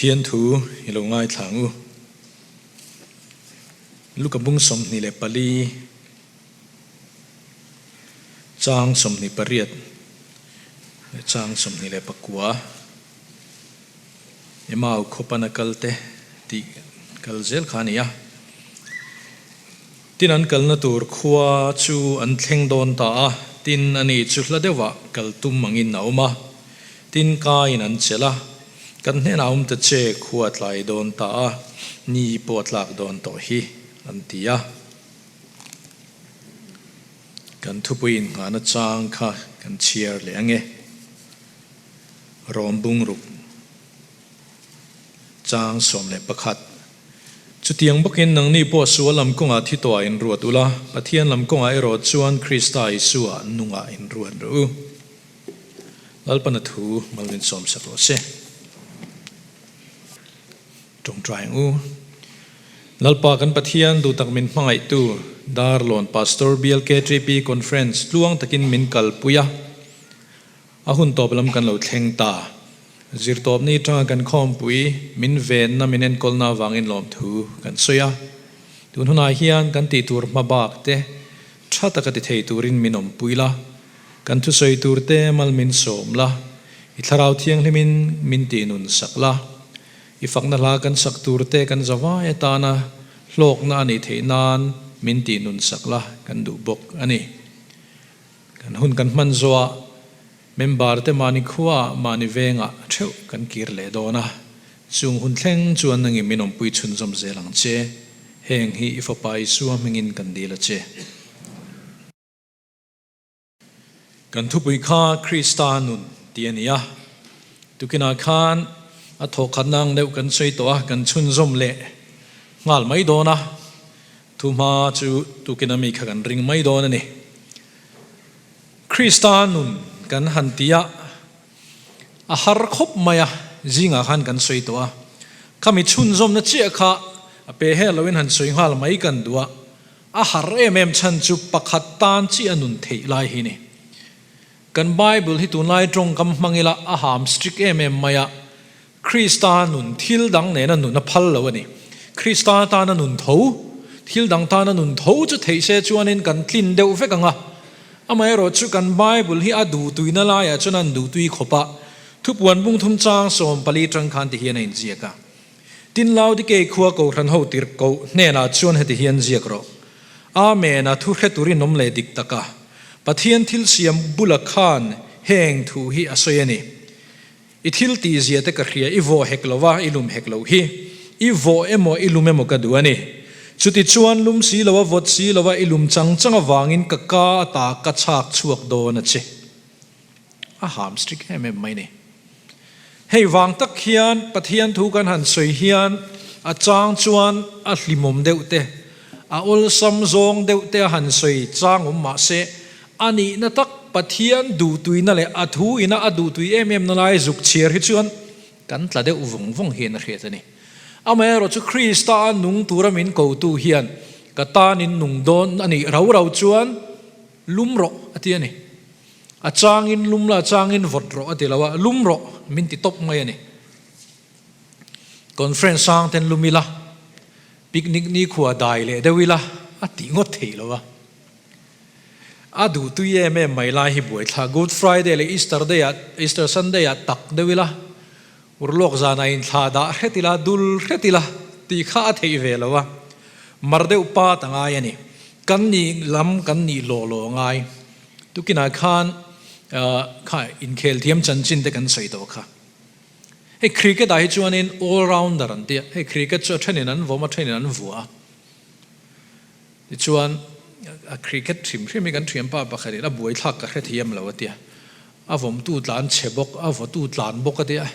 Pathian thu i lo ngaithla ang u. Luka bung 24 chang 28 leh chang 29. Emau khawpan a kal te tih kal zel kha a ni a. Tin an kalna tur khua chu an thleng dawn ta a, tin ani chu hla deuhah kal tum angin a awm a. Tin kaiin an chelh a, Kan hnenah awm ta che khua tlai dawn ta a, ni pawh a tlak dawn tawh hi, an ti a. Kan thupui inngahna chang kha kan chhiar leh ang e. Rawm bungruk chang 11. Chutiang bawkin nangni pawh sual lam kawngah thi tawhah inruat ula, Pathian lam kawngah erawh chuan Krista Isua nungah inruat rawh u. Lalpana thu mal min sawmsak rawh se. Tawngtai ang u. Lalpa kan Pathian duhtak min hmangaihtu Darlawn Pastor BLKTP Conference tluang takin min kalpui a. A hun tawp lam kan lo thleng ta. Zirtawpni atanga kan khawmpui min venna min enkawlna avangin lawmthu kan sawi a. Tun hunah hian kan tih tur hma bak te tha taka ti thei turin min awmpui la, kan thusawi tur te mal min sawm la, i thlarau thianghlimin min tih nun sak la, i fakna hla kan sak tur te kan zavai atana hlawkna a nih theih nan min tih nun sak la kan duh bawk a ni. Kan hun kan hman zawhah member te mahni khuaah mahni vengah theuh kan kir leh dawn a, chung hun thleng chuan nangin min awmpui chhunzawm zel ang che, heng hi i fapa Isua hmingin kan dil a che. Kan thupui kha Krista nun tih a ni a, tukinah khan a thawhkhatna ang deuh kan sawi tawh a, kan chhunzawm leh nghal mai dawn a. Thu hma chu tukin a mi kha kan ring mai dawn a ni. Krista nun kan han ti a, a har khawp mai a, zingah khan kan sawi tawh a. Khami chhunzawmna chiah kha a pe her loin han sawi nghal mai kan duh a, a har em em chhan chu pakhat tan chiah a nun theih lai hi ni. Kan Bible hi tunlai tawngkam hmang ila a ham strict em em mai a, Krista nun thil dang nena nun a phal lo a ni. Krista tana nun tho, thil dang tana nun tho chu theih se chuanin kan tlin deuh vek ang a. Amaherawh chu kan Bible hi a duhtuina laiah chuan an duhtui khawp a, thupuan bung thum chang 14 tang khan ti hian a inziak a. Tin Laodikei khua Kohhran ho tirhkoh hnenah chuan heti hian ziak rawh, Amen a thu hre turin awm leh dik taka Pathian thil siam bula khan heng thu hi a sawi a ni. I thil tih zia te ka hria, i vawh hek lo a, i lum hek lo hi. I vawh emaw i lum emaw ka duh a ni. Chuti chuan lum si lo a, vawt si lo a, i lum chang chang avangin ka ka ata ka chhak chhuak dawn a che. A ham strict em em mai ni. Hei vang tak hian Pathian thu kan han sawi hian a chang chuan a hlimawm deuh te, a awlsam zawng deuh te a han sawi chang awm mahse A nihna tak Pathian duhtuina leh a thu ina a duhtui em em na lai zuk chhiar hi chuan kan tla deuh vawng vawng hian a hriat a ni. Amaherawh chu Krista a nung tura min kotu hian ka tanin nung dawn a nih rau rau chuan lum rawh a ti a ni. A changin lum la, a changin vawt rawh a ti lo a, lum rawh min ti tawp mai a ni. Conference sang ten lum ila, picnic nikhua dai leh deuh ila a tih ngawt thei lo a. A duh tui em em mai lai hi buaithla. Good Friday leh Easter day ah, Easter Sunday ah tak deuh ila, urlawk zanah inthla dah hret ila, dul hret ila tih kha a theih ve lo a. Mar deuh pat a ngai a ni. Kan nih lam kan nih lawh lawh a ngai. Tukinah khan kha inkhel thiam chanchin te kan sawi tawh kha. Hei cricket ah hi chuanin all rounder an tia. Hei cricket chu a thenin an vawm a, thenin an vua a. Tichuan, a cricket hrim hrim hi kan thianpa pakhatin a buaithlak ka hre thiam lo a tia. A vawmtu tlan chhe bawk, a vawtu tlan bawk a tia.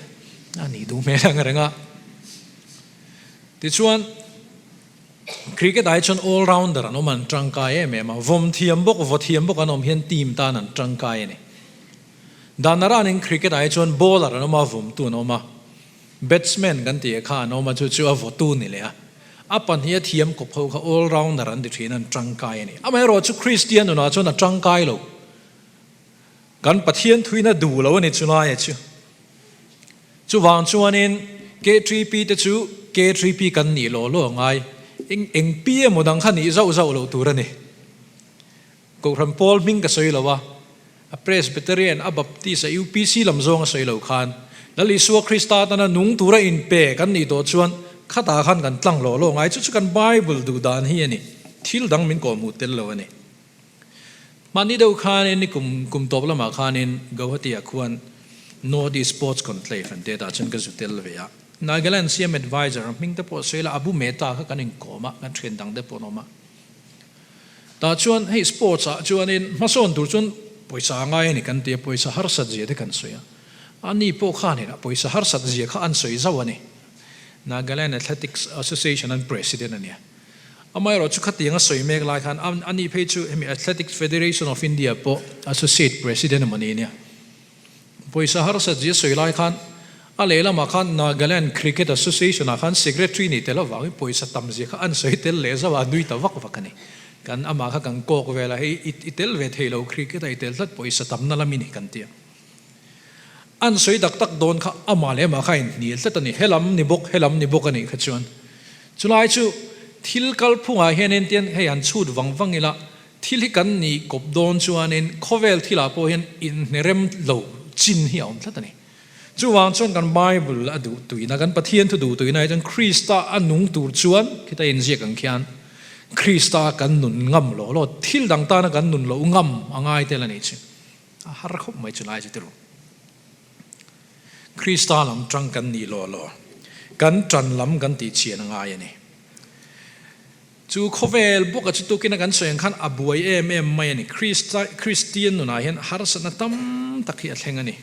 A nih duh hmel ang reng a. Tichuan, cricket ah hi chuan all rounder an awm an tangkai em em a. Vawm thiam bawk, vaw thiam bawk an awm hian team tan an tangkai a ni. Dan aranin cricket ah hi chuan bowler an awm a, vawmtu an awm a. Batsman kan tih kha an awm a, chu chu a vawtu ni leh a. A pahnih a thiam kawp ho kha all rounder an ti thin, an tangkai a ni. Amaherawh chu Kristian nunah chuan a tangkai lo. Kan Pathian thuin a duh lo a ni chulai a chu. Chuvang chuanin KTP te chu KTP kan nih law law a ngai. Eng eng pi emaw dang kha nih zauh zauh loh tur a ni. Kohhran pawl hming ka sawi lo a, a Presbyterian, a Baptist, a UPC lam zawng a sawi lo khan Lal Isua Krista tana nung tura inpe kan nih tawh chuan khatah khan kan tlang law law ngai. Chu chu kan Bible duh dan hi a ni. Thil dang min kawhhmuh tel lo a ni. Hmanni deuh khanin ni kum kum tawp lamah khanin Guwahati-ah khuan North East Sports Conclave an tet ah chuan ka zu tel ve a. Nagaland CM Adviser hming te pawh sawi la Abu Mehta kha kan inkawm a, kan thian dang te pawh an awm a. Tah chuan hei sports ah chuanin hmasawn tur chuan pawisa a ngai a ni kan ti a, pawisa harsat zia te kan sawi a. Ani pawh khanin a pawisa harsat zia kha an sawi zauh a ni. Nagaland Athletics Association an president a nia. Amaherawh chu khatiang a sawi mek lai khan ani phei chu hemi Athletics Federation of India pawh associate president emaw ni nia. Pawisa harsat zia sawi lai khan a lehlamah khan Nagaland Cricket Association ah khan secretary nih tel avangin pawisa tam zia kha an sawi tel leh zauh a, a nui ta vak vak a ni. Kan amah kha kan kawk vel a, hei i tel ve thei lo cricket a i tel tlat pawisa tamna lam i ni kan ti a. An sawi tak tak dawn kha amah leh amah kha a inhnial tlat a ni, helam ni bawk helam ni bawk a nih kha chuan chulai chu thil kalphungah hian entian hei han chhut vang vang ila Thil hi kan nih kawp dawn chuanin khawvel thilah pawh hian inhnerem lo chin hi a awm tlat a ni. Chuvang chuan kan Bible a duh tuina, kan Pathian thu duh tuina hi chuan Krista a nung tur chuan khita inziak ang khian Krista kan nun ngam lo lo, thil dang tana kan nun loh ngam a ngai tel a nih chu. A har khawp mai chulai chu tiru. Krista lam tang kan nih lo lo, kan tan lam kan tih chhian a ngai a ni. Chu khawvel bawka chu tukina kan sawi ang khan a buai em em mai a ni. Krista, Kristian nunah hian harsatna tam tak hi a thleng a ni.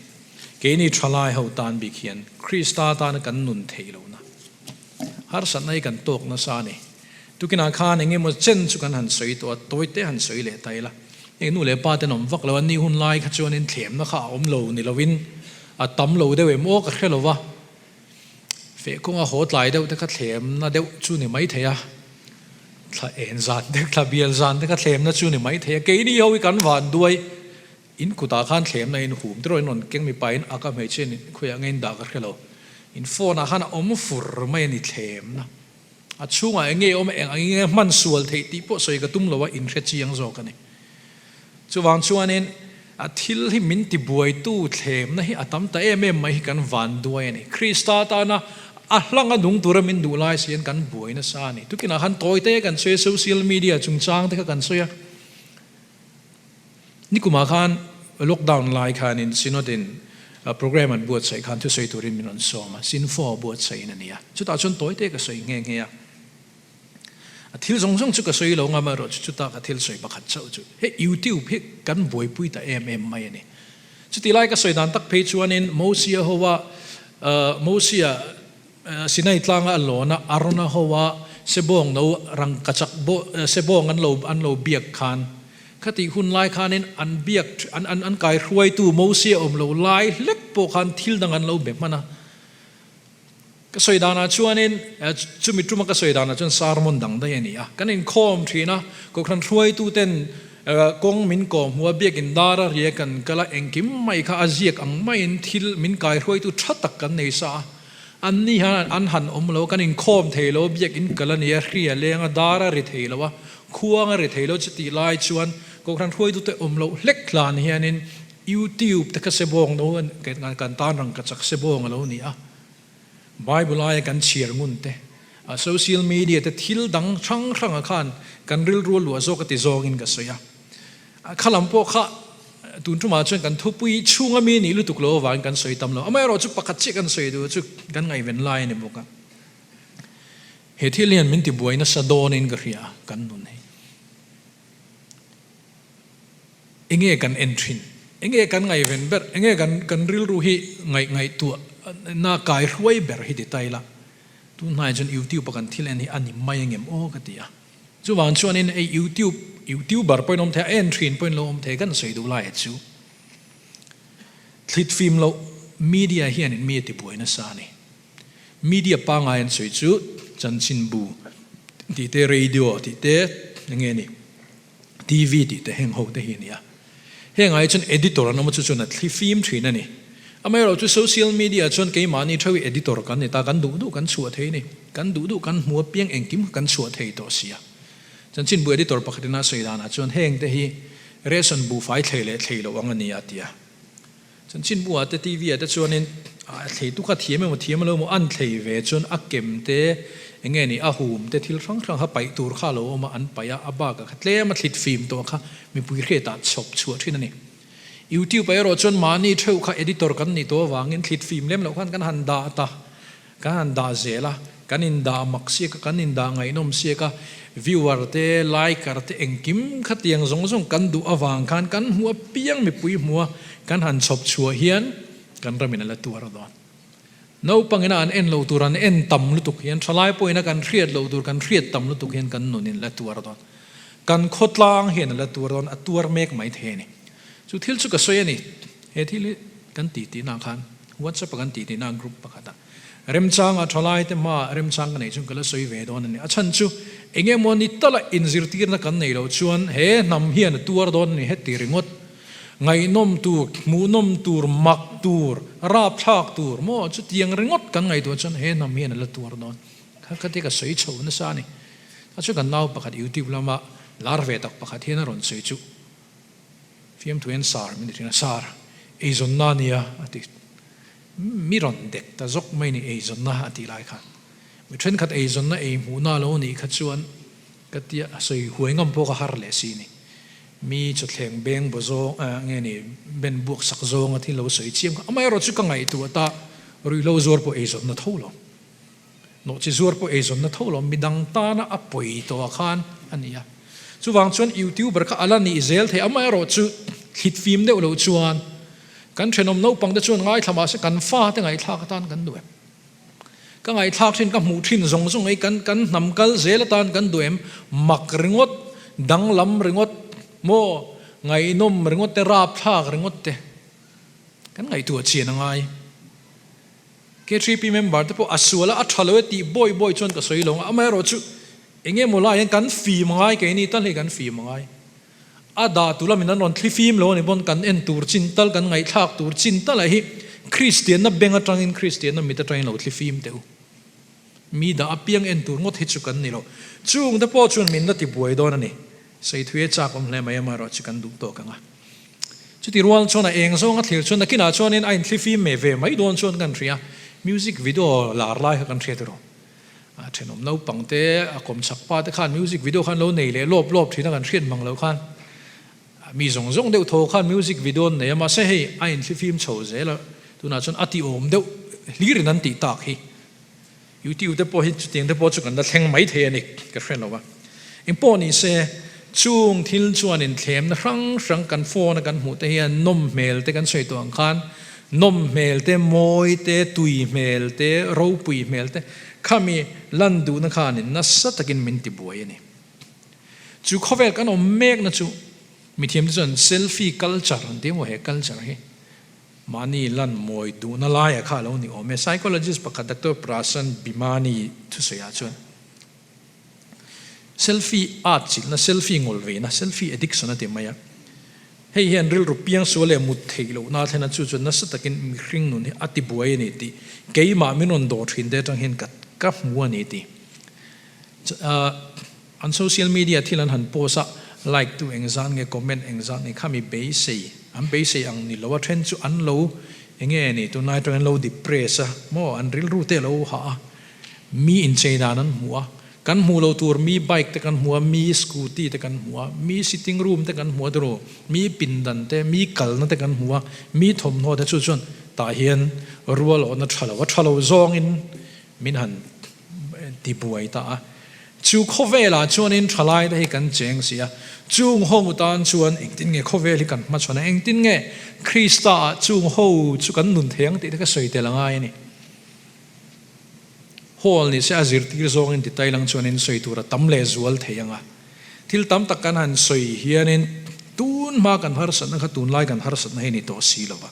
Keini thalai ho tan bik hian Krista tana kan nun theih lohna harsatna hi kan tawk nasa a ni. Tukinah khan eng emaw chen chu kan han sawi tawh a, tawi te han sawi leh ta ila. Heng nu leh pa ten awm vak lo a, ni hun lai kha chuanin thlemna kha a awm lo ni lovin a tam lo deuh em aw ka hre lo va. Feh kawnga haw tlai deuh te kha thlemna deuh chu ni mai thei a, thla en zan te, thla bial zan te kha thlemna chu ni mai thei a. Keini ho hi kan van duai, in kutah khan thlemna in hum tiraw in rawn keng mipa in ak a hmeichhia in khawiah nge in dah ka hre lo. In phone ah khan a awm fur mai a ni thlemna. A chhungah eng nge awm a, eng ang nge hman sual theih tih pawh sawi ka tum lo a, in hre chiang zawk a ni. Chuvang chuanin a thil hi min tibuaitu thlemna hi a tam ta em em mai hi kan van duai a ni. Krista tana a hlanga nung tura min duh lai si hian kan buai nasa a ni. Tukinah khan tawi te kan sawi a, social media chungchang te kha kan sawi a. Nikumah khan lockdown lai khanin Synod in program an buatsaih khan thusawi turin min rawn sawm a, Synfo buatsaihin a ni a. Chutah chuan tawi te ka sawi nghe nghe a. A thil zawng zawng chu ka sawi lo ngam erawh chu chuta ka thil sawi pakhat chauh chu hei YouTube hi kan buaipui ta em em mai a ni. Chuti lai ka sawi dan tak phei chuanin Mosia hoa Mosia Sinai tlanga a lawn a Arona hoa sebawng no rangkachak sebawng an lo an lo biak khan khatih hun lai khanin an biak an an an kaihruaitu Mosia awm lo lai hlek pawh khan thil dang an lo be hman a. Ka sawi danah chuanin, chumi tuma ka sawi danah chuan sermon dang daih a ni a. Kan inkhawm thin a, Kohhran hruaituten kawng min kawh hmu a, biakin dar a ria kan kal a, engkim mai kha a ziak ang maiin thil min kai hruaitu tha tak kan nei sa a. Anni hian an han awm lo, kan inkhawm thei lo, biakin kal a ni a, hri a leng a, dar a ri thei lo a, khuang a ri thei lo, chutih lai chuan Kohhran hruaitute awm loh hlek hlan hianin YouTube te kha sebawng no kan tan rangkachak sebawng a lo ni a, Bible aia kan chhiar ngun te, social media te thil dang hrang hranga khan kan rilru a luah zawk a ti zawngin ka sawi a. Kha lam pawh kha tun tumah chuan kan thupui chhunga mi nih lutuk lo avangin kan sawi tam lo. Amaherawh chu pakhat chiah kan sawi duh chu kan ngaihven lai a ni bawk a. He thil hian min tibuai nasa dawnin ka hria kan nun hi. Enge kan en thin? Enge kan ngaihven ber? Enge kan kan rilru hi ngaih ngaihtuah na kai hruai ber hi ti ta ila, tun hnaiah chuan YouTube a kan thil en hi a ni mai angem aw ka ti a. Chuvang chuanin hei YouTube YouTuber pawhin awm thei a, en thin pawhin lo awm thei kan sawi duh laiah chu thlit fim loh media hianin mi a tibuai nasa a ni. Media pangngai an sawi chu chanchinbu tih te, radio tih te, enge ni? TV tih te heng ho te hi a ni a. Heng ai chuan editor an awm a chu chuan a thli fim thin a ni. Amaherawhchu social media chuan keimahni theuhi editor kan ni ta, kan duh duh kan chhuah thei a ni. Kan duh duh kan hmu apiang engkim kha kan chhuah thei tawh si a. Chanchinbu editor pakhatin a sawi danah chuan heng te hi ration buhfai thlei leh thlei loh ang a ni a ti a. Chanchinbu ah te TV ah te chuanin a thleitu kha thiam emaw thiam lo emaw an thlei ve chuan a kem te eng nge ni a hum te thil hrang hrang kha paih tur kha a lo awm a, an paih a, a bakah kha tlem a thlit fim tawh kha mipui hriatah chhawp chhuah thin a ni. YouTube ah erawh chuan mahni theuh kha editor kan nih tawh avangin thlit fim lem loh khan kan han dah ta. Kan han dah zel a, kan indah mak siak a, kan indah ngaihnawm siak a, viewer te, liker te engkim khatiang zawng zawng kan duh avang khan kan hmuh apiang mipui hmuh a kan han chhawp chhuah hian kan ramin a la tuar a dawn. Naupangina an en loh tur an en tam lutuk hian, thalai pawhina kan hriat loh tur kan hriat tam lutuk hian kan nunin la tuar a dawn. Kan khawtlang hian a la tuar dawn, a tuar mek mai thei a ni. Chu thil chu ka sawi a ni. He thil hi kan tih tihna khan WhatsApp a kan tih tihna group pakhat ah remchanga thalai te hma remchang ka neih chuan ka la sawi ve dawn a ni. A chhan chu eng emaw ni tala inzirtirna kan neih loh chuan he hnam hian a tuar dawn a ni heti ringawt. Ngaihnawm tur, hmuhnawm tur, mak tur, rapthlak tur maw chutiang ringawt kan ngaihtuah chuan he hnam hian a la tuar dawn. Kha kha te ka sawi chho nasa a ni. A chu kan nau pakhat YouTube lama lar ve tak pakhat hian a rawn sawi chu. Fiamthu hian sar min ti thin a, sar eizawnna a nia a ti. Mi rawn dek ta zawk mai ni eizawnna a tih lai khan. Mi thenkhat eizawnna ei hmuhna a lo nih kha chuan ka tia a sawi huai ngam pawh ka har leh si ni. Mi chawthleng beng baw zawng nge ni ben buak sak zawnga thil lo sawi chiam kha amaherawh chu ka ngaihtuah ta ruihhlo zuar pawh eizawnna tho lo. Nawhchi zuar pawh eizawnna tho lo, midang tana a pawi tawh ah khan a ni a. Chuvang chuan YouTuber kha a la nih zel thei, amaherawh chu thlit fim deuh loh chuan kan thenawm naupang te chuan ngaithla mahse kan fate ngaihthlak atan kan duh em? Ka ngaihthlak thin, ka hmuh thin zawng zawng ei kan kan hnam kal zel atan kan duh em? Mak ringawt, danglam ringawt maw, ngaihnawm ringawt te, rapthlak ringawt te kan ngaihtuah chian a ngai. K3P member te pawh a sual a, a tha lo e tih bawi bawi chuan ka sawi lo ang a, amaherawh chu eng emaw lai hian kan fim a ngai keini tal hi kan fim a ngai. A dah tu lamin an rawn thli fim lo a ni pawn kan en tur chin tal, kan ngaihthlak tur chin tal ah hi Kristianna beng atangin Kristianna mit atangin lo thli fim teh u. Mi dah apiang en tur ngawt hi chu kan ni lo. Chung te pawh chuan min la ti buai dawn a ni. Saithui a chak awm hle mai amaherawh chu kan duh tawk ang a. Chuti rual chuan a eng zawnga thlir chuan nakinah chuanin a inthlifim meh ve mai dawn chuan kan hria. Music video lar lai kha kan hriat erawh. A thenawm naupang te, a kawmchhak pa te khan music video khan lo nei leh lawp lawp thin a kan hriat mang lo khan. Mi zawng zawng deuh tho khan music video an nei a mahse hei a inthlifim chho zel a, tunah chuan a ti awm deuh hlirin an tih tak hi. YouTube te pawh hi chutiang te pawh chu kan la thleng mai thei a ni ka hre lo a. Engpawh ni se, chung thil chuan inthlemna hrang hrang kan phone a kan hmuh te hian nawm hmel te kan sawi tawh ang khan nawm hmel te, mawi te, tui hmel te, ropui hmel te khami lan duhna khanin nasa takin min ti buai a ni. Chu khawvel kan awm mekna chu mithiam te chuan selfie culture an ti emaw he culture hi. Mahni lan mawi duhna laia kha a lo ni awm e. Psychologist pakhat Doctor Prashant Bhimani thusawiah chuan selfie at chilhna, selfie ngawlveina, selfie addiction a ti mai a. Hei hian rilru piangsual leh mut theih lohna a thlen a, chu chuan nasa takin mihring nun hi a ti buai a ni tih keimah min rawn dawh thin te atang hian ka ka hmu a ni tih. An social media thil an han post a, like tu engzat nge, comment engzat nge khami beisei, an beisei ang ni lo a then chu an lo enge ni tunlai atangin an lo depress a maw, an rilru te a lo hah a, mi inchei dan an hmu a, kan hmuh loh tur mi bike te kan hmu a, mi scooty te kan hmu a, mi sitting room te kan hmu a tiraw, mi pindan te, mi kalna te kan hmu a, mi thawmhnaw te chu chuan tah hian rual awhna tha lo a tha lo zawngin min han ti buai ta a. Chu khawvelah chuanin thalaite hi kan cheng si a, chung ho tan chuan engtin nge khawvel hi kan hmachhawn a, engtin nge Krista ah chung ho chu kan nun thei ang tih te ka sawi tel a ngai a ni. Hall ni se a zirtir zawngin ti tailang chuanin sawi tur a tam leh zual thei ang a. Thil tam tak kan han sawi hianin tun hma kan harsatna kha tunlai kan harsatna hi ni tawh si lo va.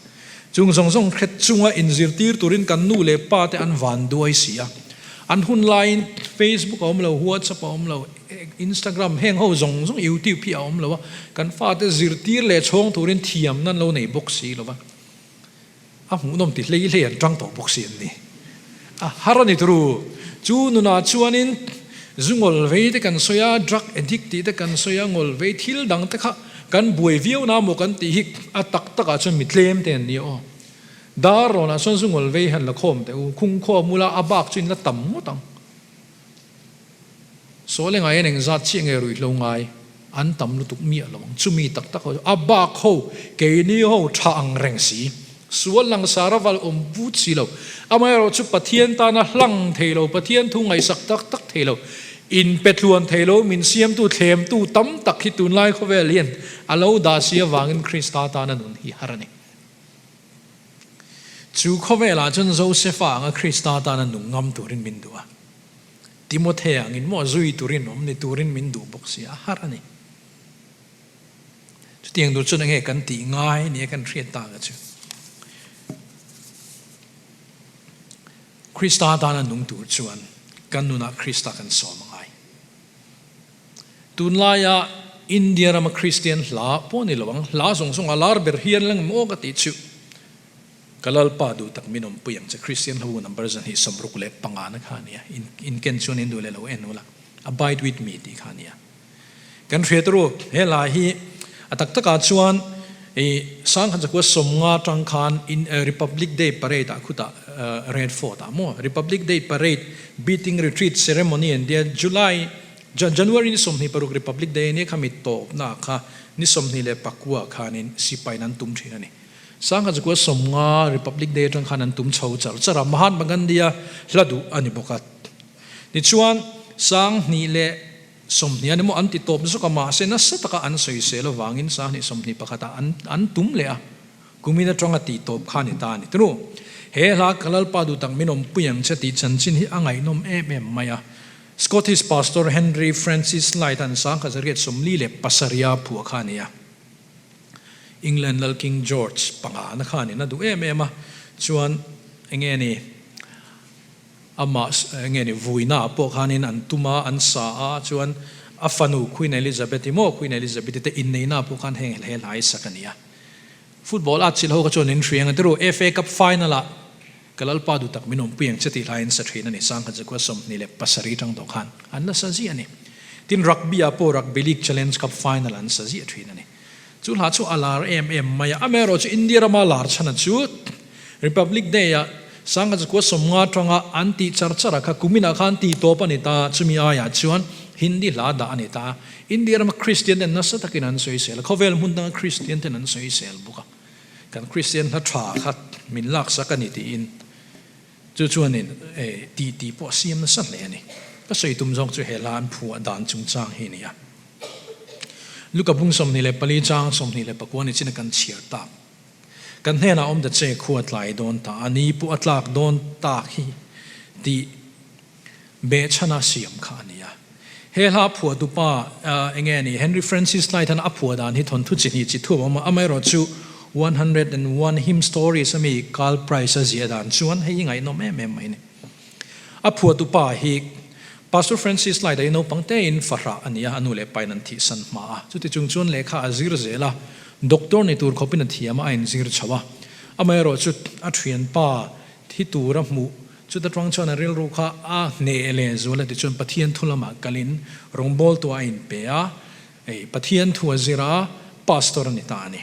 Chung zawng zawng hret chunga inzirtir turin kan nu leh pa te an van duai si a. An hun laiin Facebook a awm lo, WhatsApp a awm lo, Instagram heng ho zawng zawng YouTube hi a awm lo a, kan fate zirtir leh chhawng turin thiamna an lo nei bawk si lo va. A hmuhnawm ti hlei hlei an tang tawh bawk si an ni. A har a ni turu. Chu nunah chuanin zu ngawl vei te kan sawi a, drug addict tih te kan sawi a, ngawl vei thil dang te kha kan buai viau na maw kan tih hi a tak takah chuan mi tlem te an ni aw. Dar rawnah chuan zu ngawl vei hian la khawm teh u, khung khawm ula a bak chu in la tam ngawt ang. Sawl engah hian engzat chiah nge ruihhlo ngai an tam lutuk miah lo ang. Chumi tak tak ho chu a bak ho keini ho tha ang reng si. Sual langsar a val awm vut si lo. Amaherawh chu Pathian tana hlang thei lo, Pathian thu ngaihsak tak tak thei lo, inpe tluan thei lo, min siamtu thlemtu tam tak hi tunlai khawvel hian a lo dah si avangin Krista tana nun hi har a ni. Chu khawvelah chuan Josefa anga Krista tana nung ngam turin min duh a. Timothea angin maw zui turin awm ni turin min duh bawk si a, har a ni. Chutiang tur chuan enge kan tih ngai nia kan hriat tak a chu. Krista tana nung tur chuan kan nunah Krista kan sawm a ngai. Tunlaia India rama Kristian hla pawh ni lo ang, hla zawng zawng a lar ber hian lang maw ka tih chu. Ka Lalpa duh tak min awmpui ang che Kristian hlawu number 265 na kha ania, in ken chuan in duh leh lo en ula, Abide with me tih kha ania. Kan hriat ru, he hla hi a tak takah chuan i sangkhat zakua 50 tang khan in Republic Day parade ah khutah Red Fort ah maw Republic Day parade beating retreat ceremony an tia July January ni 26 Republic Day ania khami tawpna kha ni 24 khanin sipai in an tum thin a ni. 1950 Republic Day atang khan an tum chho char char a, Mahatma Gandhi-a hla duh a ni bawk a. Tichuan, 2020 an emaw an ti tawp zawk a, mahse nasa taka an sawisel avangin 2021 ah an tum leh a, kumin atanga tih tawp kha a ni ta a ni. Tunu, he hla ka Lalpa duh tak min awmpui ang che tih chanchin hi a ngaihnawm em em mai a. Scottish Pastor Henry Francis Lyte-a'n 1847 a phuah kha a ni a. England lal King George panga na khanin a duh em em a, chuan enge ni amah enge ni vuina ah pawh khanin an tum a, an sa a, chuan a fanu Queen Elizabeth-i maw Queen Elizabeth-i te inneihna ah pawh khan heng he hla hi sak a ni a. Football atchilh ho kha chuan in hria ang a tiru, FA Cup final ah Ka Lalpa duh tak min awmpui ang che tih hlaiin sa thin a ni. 1927 tang tawh khan an la sa ziah a ni. Tin, rugby ah pawh Rugby League Challenge Cup final an sa ziah thin a ni. Chu hla chu a lar em em mai a. Amaherawh chu India rama lar chhan a chu Republic Day ah 1950 tanga an tih char char a kha kuminah khan tih tawp a ni ta. Chumi aiah chuan Hindi hla dah a ni ta. India rama Kristian ten nasa takin an sawisel a, khawvel hmun danga Kristian ten an sawisel bawk a. Kan Kristian hla tha kha min laksak a ni tiin chu chuanin tih tih pawh a siam nasa hle a ni. Ka sawi tum zawk chu he hla an phuah dan chungchang hi a ni a. Luka bung 24 chang 29 ni chin a kan chhiar tak. Kan hnenah awm ta che khua tlai dawn ta a ni pawh a tlak dawn tak hi tih Behchhana siam kha a ni a. He hla phuahtu pa eng nge ni Henry Francis Lyte hian a phuah dan hi thawnthu chi hnih chi thuam a awm a, amaherawh chu 101 Hymn Stories a mi Karl Price a ziah dan chuan hei hi ngaihnawm em em mai a ni. A phuahtu pa hi Pastor Francis Lyte a hi naupang tein fahrah a ni a, a nu leh pain an thihsan hma a, chuti chung chuan lehkha a zir zel a, doctor ni tur khawpin a thiam a, a inzir chho a. Amaherawh chu a thianpa thi tura hmuh Chuta tang chuan a rilru kha a hneh leh zual a tichuan Pathian thu lamah kalin rawngbawltu a inpe a, hei Pathian thu a zir a, pastor a ni ta a ni.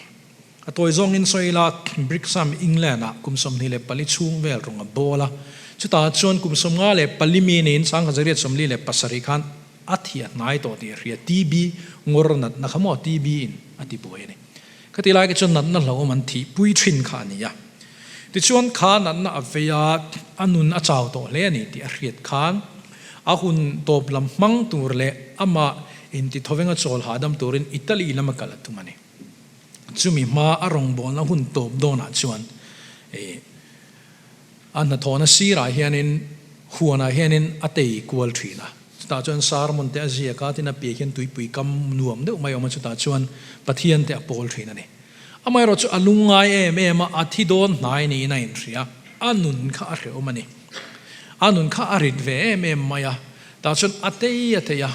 A tawi zawngin sawi ila Brixham, England-ah kum 24 chhung vel rawng a bawl a, chutah chuan kum 54 mi niin 1947 khan a thiah hnai tawh tih a hria, TB ngawr natna kha maw TB in a ti buai a ni. Khati lai kha chuan natna hlauhawm an thih pui thin kha a ni a. Tichuan kha natna a vei a, a nun a chau tawh hle a ni tih a hriat khan a hun tawp lam hmang tur leh amah intithawenga chawl hahdam turin Italy lama kal a tum a ni. Chumi hma a rawngbawlna hun tawp dawnah chuan A hnathawhna sirah hianin huanah hianin a tei kual thin a, chutah chuan sermon te a ziak a, tin a piah hian tuipui kam nuam deuh mai a awm a, chutah chuan Pathian te a pawl thin a ni. Amaherawh chu a lungngai em em a, a thi dawn hnai niin a inhria, a nun kha a hrehawm a ni. A nun kha a rit ve em em mai a, tah chuan a tei a tei a,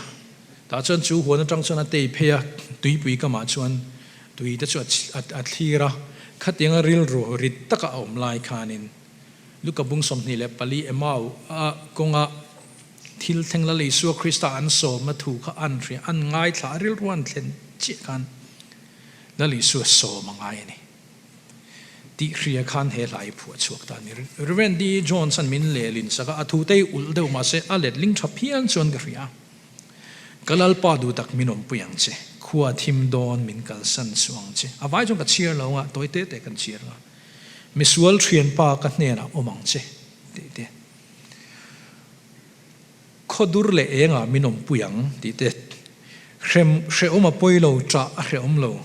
tah chuan chu huan atang chuan a tei phei a, tuipui kamah chuan tui te chu a thlir a. Khatianga rilru rit taka a awm lai khanin Luka bung 24 Emau a kawnga thil thleng Lal Isua Krista an sawmna thu kha an hria, an ngaithla a, rilru an thlen chiah khan Lal Isua sawm a ngai a ni tih hria khan he hla hi phuah chhuak ta a ni. Rev. D. Jones an min lehlin sak a, a thute hi ulh deuh mahse a letling tha phian chuan ka hria. Ka Lalpa duh tak min awmpui ang che, khua thim dawn min kalsan suh ang che. A vai chuan ka chhiar lo anga, tawi te te kan chhiar anga. Misual thianpa ka hnenah awm ang che tih te. Khaw dur leh engah min awmpui ang tih te. Hrem hrehawm a pawi lo, ṭah a hrehawm lo.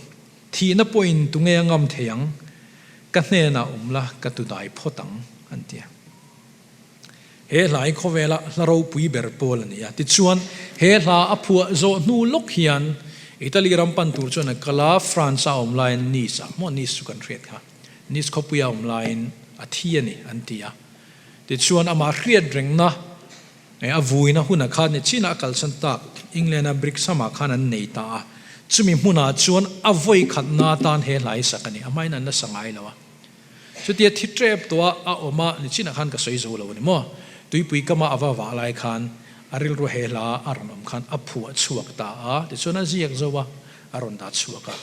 Thihna pawhin tunge a ngam thei ang, ka hnenah awm la, ka tudai phawt ang an ti a. He hla hi khawvela hla ropui ber pawl a ni a. Tichuan, he hla a phuah zawh hnu lawk hian Italy ram pan tur chuan a kal a, France a awm laiin Nice ah, maw Nice chu kan hriat kha, Nice khawpuia awm laiin a thi a ni an ti a. Tichuan, amah hriat rengna a vuina huna khan ni chinah a kalsan tak England-a Brixham-ah khan an nei ta a. Chumi hmunah chuan a vawi khatna atan he hla hi sak a ni. A hmain an la sa ngai lo a. Chutia thi tep tawh a a awm a, nichinah khan ka sawi zo lo a ni maw? Tuipui kama a va vah lai khan a rilru he hla a rawn awm khan a phuah chhuak ta a, tichuan a ziak zo a, a rawn dah chhuak a.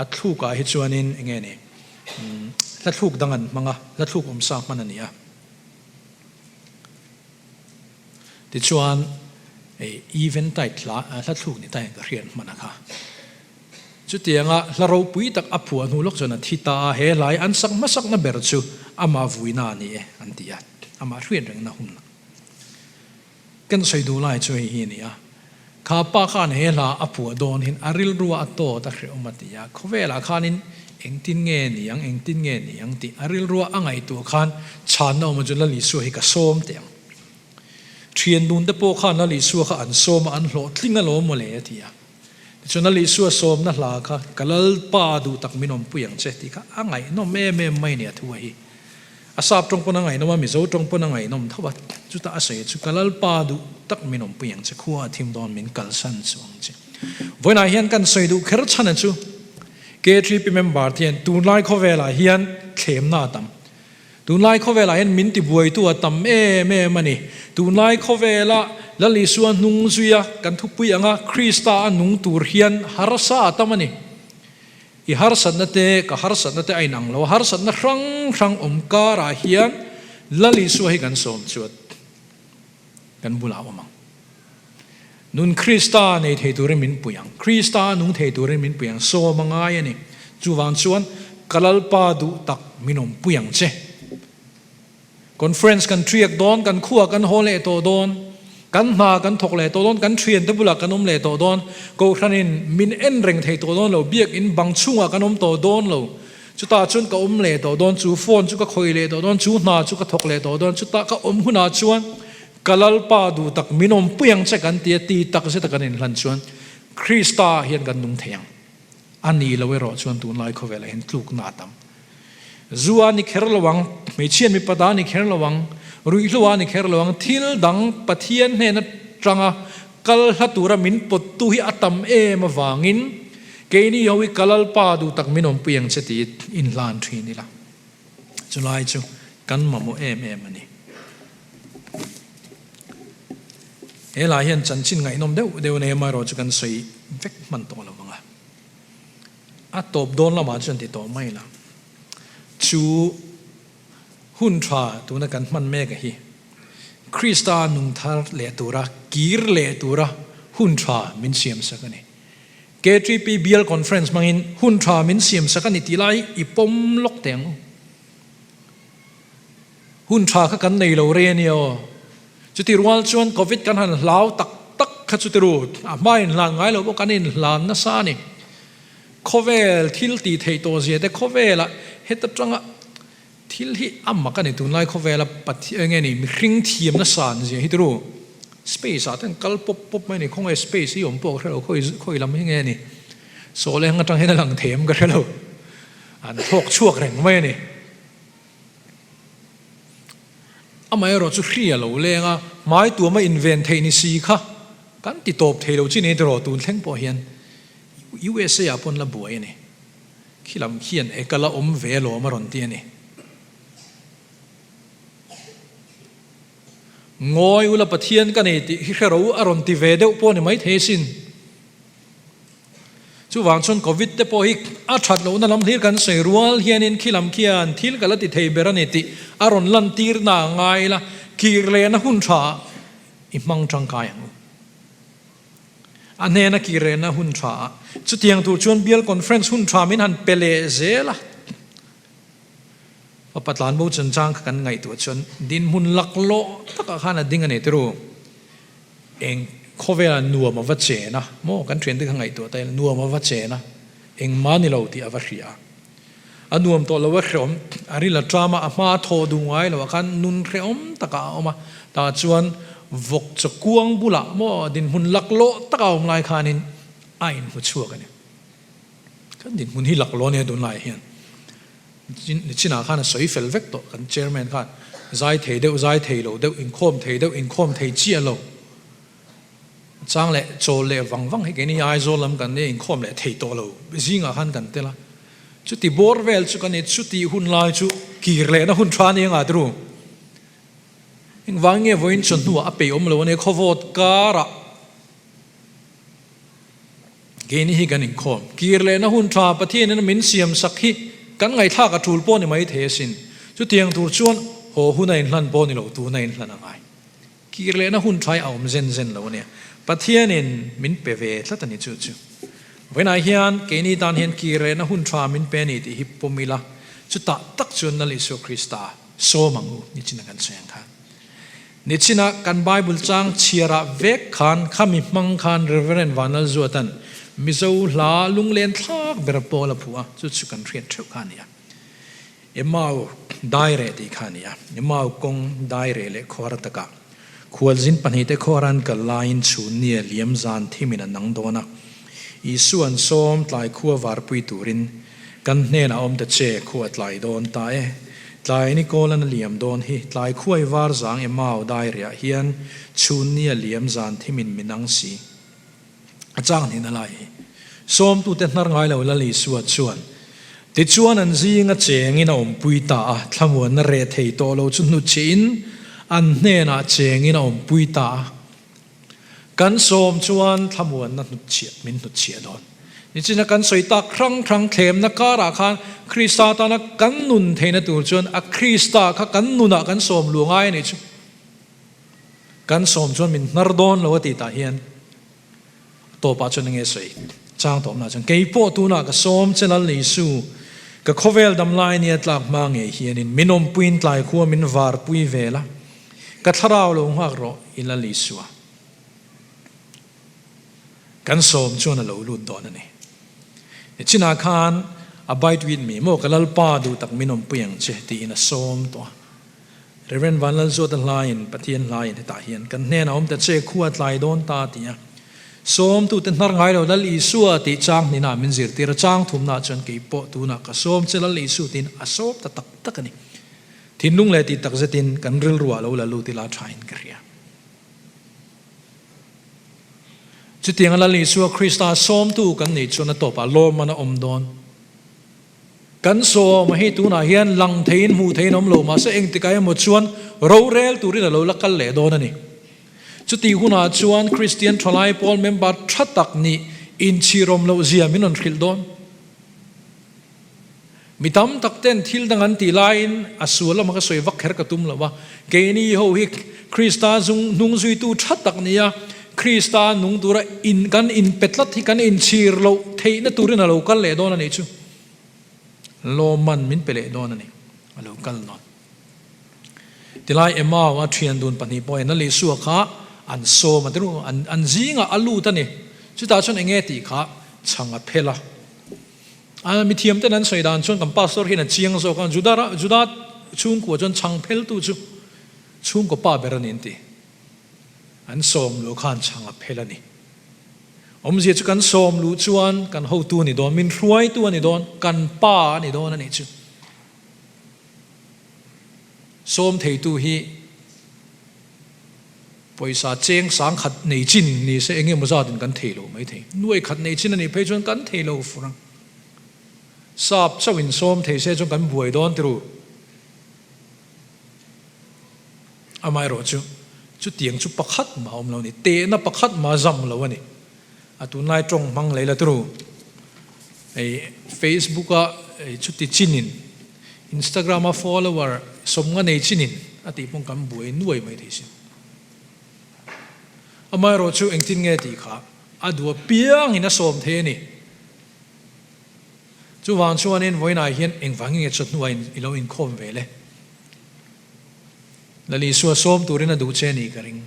A thlukah hi chuanin eng nge ni, hla thluk dang an hmang a, hla thluk awmsa hman a ni a. Tichuan Eventide hla hla thluk ni ta hian ka hriat hman a kha. Chutianga hla ropui tak a phuah hnu lawk chuan a thi ta a, he hlai an sak hmasakna ber chu amah vuina a ni e an ti a, amah hriat rengna hun kan sawi duh lai chu hei hi a ni a. Kha pa khan he hla a phuah dawn hin a rilrua a tawt a hrehawm a ti a, khawvelah khanin engtin nge ni ang, engtin nge ni ang tih a rilrua a ngaihtuah khan chhanna awm chu Lal Isua hi ka sawm teh ang. Thian dun te pawh khan Lal Isua kha an sawm a, an hlawhtling alawm mawle a ti a. Tichuan Lal Isua sawmna hla kha ka Lalpa duh tak min awmpui ang che tih kha a ngaihnawm em em mai a ni a thu a hi. A sap tawng pawn a ngaihnawm a, Mizo tawng pawn a ngaihnawm tho a. Chutah a sawi chu ka Lalpa duh tak min awmpui ang che, khua a thim dawn min kalsan chu ang che. Vawiinah hian kan sawi duh kher chhan a chu K3P member te hian tunlai khawvelah hian thlemna a tam. Tunlai khawvelah hian min tibuaitu a tam em em a ni. Tunlai khawvela Lal Isua hnung zuia kan thupui anga Krista a nung tur hian harsa a tam a ni. I harsatna te, ka harsatna te a inang lo a, harsatna hrang hrang awm karah hian Lal Isua hi kan sawm chuan kan bulah a awm ang. Nun Krista nei thei turin min pui ang. Krista a nung thei turin min pui ang. Sawm a ngai a ni. Chuvang chuan ka Lalpa duh tak min awmpui ang che. Conference kan ṭiak dawn, kan khuah kan haw leh tawh dawn, kan hna kan thawk leh tawh dawn, kan ṭhiante bulah kan awm leh tawh dawn, Kohhranin min en reng thei tawh dawn lo, biakinn bang chhungah kan awm tawh dawn lo, chutah chuan ka awm leh tawh dawn, chu phone chu ka khawih leh tawh dawn, chu hna chu ka thawk leh tawh dawn, chutah ka awm hunah chuan ka Lalpa duh tak min awmpui ang che kan ti a, ti tak zeta kan inhlan chuan Krista hian kan nung thei ang. A ni lo erawh chuan tunlai khawvelah hian tlukna a tam. Zu a ni kher lo ang, hmeichhia mipa ta a ni kher lo ang, ruihhlo a ni kher lo ang, thil dang Pathian hnen atanga kal hla tura min pawttu hi a tam em avangin keini ho hi ka Lalpa duh tak min awmpui ang che tih inhlan thin ila. Chulai chu kan mamawh em em a ni. He lai hian chanchin ngaihnawm deuh deuh nei amaherawh chu kan sawi vek hman tawh lo vang a. A tawp dawn lamah chuan ti tawh mai la. Chu hun tha tuna kan hman mek a hi Krista nung thar leh tura, kir leh tura hun tha min siam sak a ni. KTP Bial Conference hmangin hun tha min siam sak a ni tih lai i pawm lawk teh ang u. Hun tha kha kan nei lo rei a nia aw. Chuti rual chuan Covid kan han hlau tak tak kha chuti ru, a hma inhlan ngai lo pawh kan inhlan nasa a ni. Khawvel thil tih theih tawh zia te khawvelah heta tanga thil hi a mak a ni tunlai khawvela Pathian enge ni mihring thiamna san zia hi tiru. Space ah ten kal pawp pawp mai a ni, khawnge space hi awm pawh ka hre lo, khawi khawi lam hi nge ni sawleng atang hian a lang thei em ka hre lo, an thlawk chhuak reng mai a ni. Amaherawh chu hri a lo leng a, hmai tuama inven theih ni si kha kan ti tawp thei lo chi nei tiraw tun thleng pawh hian USA ah pawn la buai a ni. Khi lam khian e ka la awm ve alawm a rawn ti a ni. Ngawi ula Pathian ka nei tih hi hre ro a rawn ti ve deuh pawh a ni maithei asin. Chuvang chuan Covid te pawh hi a that lohna lam hlir kan sawi rual hianin khi lam khian thil ka la ti thei ber a ni tih a rawn lantirna a ngai ila, kir lehna hun tha i hmang tangkai ang u. A hnena kir lehna hun tha ah chutiang tur chuan Bial Conference hun tha min han pe leh zel a. Fapa tlanbo chungchang kha kan ngaihtuah chuan dinhmun laklawh takah khan a ding a ni tiru. Eng khawvela nuam a va chen a maw? Kan thiante kha ngaihtuah ta ila, nuam a va chen a, engmah ni lo tih a va hria a. A nuam tawh lo a hrehawm, a ril a ṭam a, a hma a thaw duh ngai lo ah khan nun hrehawm takah a awm a. Tah chuan vawk chaw kuang bulah maw dinhmun laklawh taka a awm lai khanin a inhmu chhuak a ni. Kan dinhmun hi laklawh a nia tunlaiah hian. Nichinah khan a sawi fel vek tawh, kan chairman khan zai thei deuh, zai thei lo deuh, inkhawm thei deuh, inkhawm thei chiah lo. Chang leh chawl leh vang vang hi keini Aizawl lam kan nia inkhawm leh thei tawh lo zingah khan kan tel a. Chuti bawr vel chu kan ni, chuti hun lai chu kir lehna hun tha nia ngah turu. Engvang nge vawiin chawhnuah a peih awm lo a nia khawvawt karah. Keini hi kan inkhawm. Kir lehna hun tha Pathianin min siam sak hi kan ngaihthlak a tul pawh ni mai thei asin. Chutiang tur chuan haw hun a inhlan pawh ni lo, tun a inhlan a ngai. Kir lehna hun tha hi a awm zen zen lo a nia. Pathianin min pe ve tlat a ni chu chu. Vawiinah hian keini tan hian kir lehna hun tha min pe a ni tih hi pawm ila, chutah tak chuan Lal Isua Krista sawm ang u nichin a kan sawi ang khan. Nichina kan Bible chang chhiarah vek khan khami hmang khan Rev. Vanlalzuatan Mizo hla lunglen thlak ber pawl a phuh a, chu chu kan hriat theuh kha a ni a. Emau daireh tih kha a ni a. Emau kawng daireh leh khuar takah khualzin pahnihte khuar an kal laiin chhun nia liam zan thimin a nang dawn a. Isuan sawm tlai khua varpui turin Kan hnenah awm ta che, khua tlai dawn ta e. Tlai ni kawlan a liam dawn hi, tlai khuai var zang e mau dai riah hian chhun ni a liam zan thimin min ang si. A chang hnin a lai hi. Sawmtute hnar ngai lo Lal Isua chuan, Tichuan an zinga chengin a awmpui ta a, thlamuanna reh thei tawh lo chu hnutchhihin an hnenah chengin a awmpui ta a. Kan sawm chuan thlamuanna hnutchhiah min hnutchhiah dawn. Nichina kan sawi tak hrang hrang thlemna karah khan Krista tana kan nun theihna tur chuan a Krista kha kan nunah kan sawm luh ngai a nih chu. Kan sawm chuan min hnar dawn lo a tih tah hian a tawpah chuan enge sawi chang tawpna chuan kei pawh tunah ka sawm che Lal Isu ka khawvel dam lai nia tlak hma ngei hianin min awmpuiin tlai khua min varpui vel a. Ka thlarau lo nghak rawh i Lal Isua. Kan sawm chuan a lo lut dawn a ni. Nichinah khan Abide with me maw ka Lalpa duh tak min awmpui ang che tiin a sawm tawh a. Rev. Vanlalzuata hlaiin Pathian hlaiin hetah hian kan hnenah awm ta che khua tlai dawn ta ti a. Sawmtute hnar ngai lo Lal Isua tih chang hnihnaah min zirtir a, chang thumnaah chuan kei pawh tunah ka sawm che Lal Isu tiin a sawm ta tak tak a ni. Thinlung leh tih tak zetin kan rilruah lo la lut ila thain ka hria. Chutianga Lal Isua Krista sawmtu kan nih chuan a tawpah lawmman a awm dawn. Kan sawma hi tunah hian lang theiin hmuh theiin awm lo mahse engtikah emaw chuan rorel turin a lo la kal leh dawn a ni. Chutih hunah chuan Kristian thalai pawl member tha tak nih inchhirawm loh zia min rawn hrilh dawn. Mi tam tak ten thil dang an tih laiin a sual lama ka sawi vak kher ka tum lo a, keini ho hi Krista zung hnung zuitu tha tak nia Krista nung tura in kan inpe tlat hi kan inchhir loh theihna turin a lo kal leh dawn a nih chu. Lawmman min pe leh dawn a ni, a lo kal dawn. Tilai Emau a thian dun pahnih pawhin a Lisua kha an sawm a ti ru, an zingah a lut a ni. Chutah chuan enge tih kha chhang a phel a. A mithiam ten an sawi dan chuan kan pastor hian a chiang zawk a, Juda Juda chhungkua chuan chhang pheltu chu chhungkaw pa ber a ni an ti. An sawm luh khan chhang a phel a ni. Awmzia chu kan sawm luh chuan kan hotu a ni dawn, min hruaitu a ni dawn, kan pa a ni dawn a nih chu. Sawm theitu hi Pawisa cheng sang khat nei chin ni se eng emaw zatin kan thei lo mai thei. Nuai khat nei chin a nih phei chuan kan thei lo fur ang. Sap chauh in sawm thei se chuan kan buai dawn ti ru. Amaherawhchu, chutiang chu pakhat mah a awm lo a ni. Tehna pakhat mah a zam lo a ni. A tunlai tawng hmang lei la turu. Hei Facebook a chuti chinin, Instagram a follower sawmnga nei chinin a tih paw'n kan buai nuai mai thei sin. Amaherawhchu engtin nge tih kha a duh apiangin a sawm thei a ni. Chuvang chuanin vawiinah hian engvangin nge chawhnuah i lo inkhawm ve le? Lal Isua sawm turin a duh che a nih ka ring.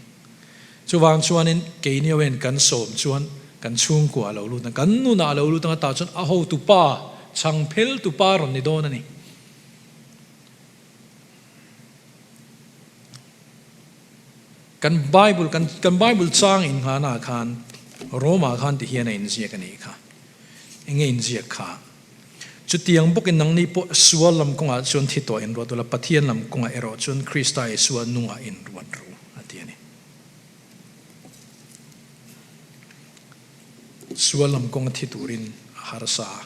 Chuvang chuanin keini ho hian kan sawm chuan kan chhungkua a lo lut ang, kan nunah a lo lut ang a tah chuan a hotu pa, chhang phel tu pa rawn ni dawn a ni. Kan Bible, kan kan Bible chang inngahnaah khan Rome-ah khan ti hian a inziak a nih kha. Enge inziak kha? Chutiang bawkin nangni pawh sual lam kawngah chuan thi tawh inruat ula, Pathian lam kawngah erawh chuan Krista Isua nungah inruat ru, a ti a ni. Sual lam kawnga thi turin a harsa a,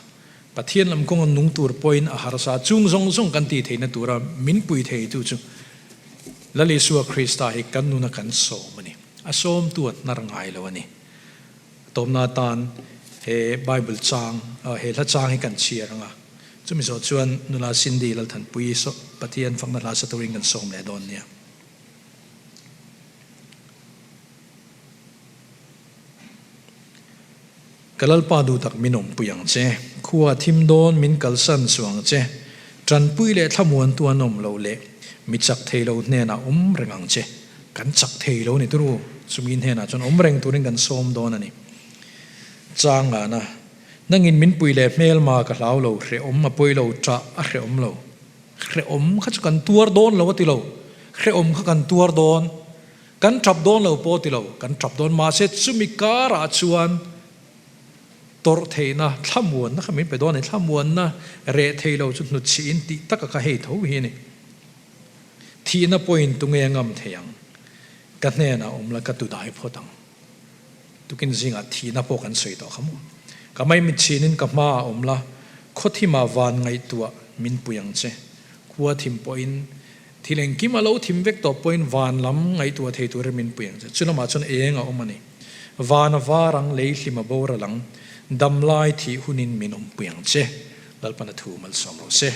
Pathian lam kawnga nung tur pawhin a harsa a, chung zawng zawng kan tih theihna tura min pui theitu chu Lal Isua Krista hi kan nuna kan sawm a ni. A sawmtu a hnar ngai lo a ni. A tawpna atan he Bible chang, he hla chang hi kan chhiar ang a, chumi zawh chuan nula Cindy Lalthanpuii Pathian fakna hla sa turin kan sawm leh dawn nia. Ka Lalpa duhtak min awmpui ang che, khua thim dawn min kalsan suh ang che, tanpui leh thlamuantu an awm loh leh mi chak thei lo hnenah awm reng ang che. Kan chak thei lo ni turu, chumi hnenah chuan awm reng turin kan sawm dawn a ni. Changana, Nangin min pui leh hmelma ka hlau lo, hrehawm a pawi lo, ṭah a hrehawm lo. Hrehawm kha chu kan tuar dawn lo a ti lo, hrehawm kha kan tuar dawn, kan ṭap dawn lo pawh a ti lo, kan ṭap dawn. Mahse chumi karah chuan tawrh theihna, thlamuanna kha min pe dawn a ni, thlamuanna reh thei lo chu hnutchhihin tih taka kha hei tho hi a ni. Thihna pawhin tunge a ngam thei ang? Ka hnenah awm la, ka tu dai phawt ang. Tukin zingah thihna pawh kan sawi tawh kha maw? Ka maimit chhinin ka hmaah awm la, khaw thimah van ngaihtuah min pui ang che. Khua thim pawhin thil engkim a lo thim vek tawh pawhin van lam ngaihtuah thei turin min pui ang che. Chu lamah chuan eng a awm a ni. Van a var ang, lei hlim a boral ang, damlai thih hunin min awmpui ang che. Lalpana thu malsawm rawh se.